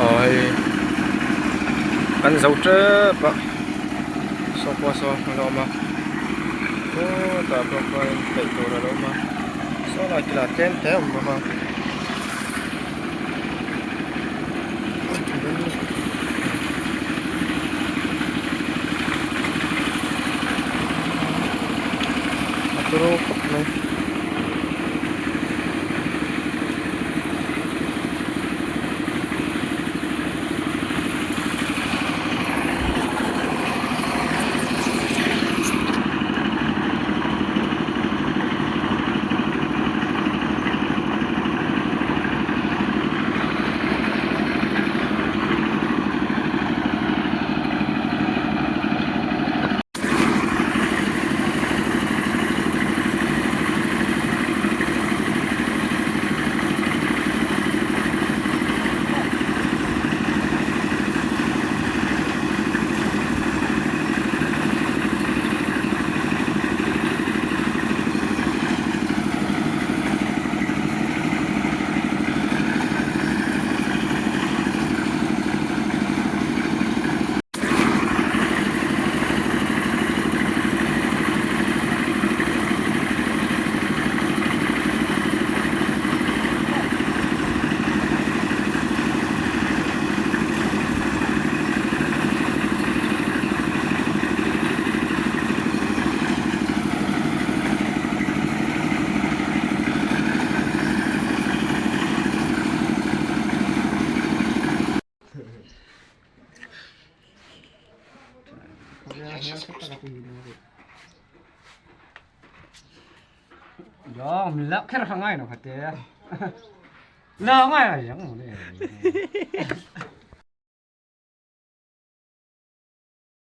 Aw hei kan zo tep a saw pawh saw a lo awm a khutah pawh khuan peih tur a lo awm a saw lai te lah tlem te a awm bawk a. A turu khawp mai. Yo, mình lắc cái là ngai nó phải thế. Nó ngai là giống này.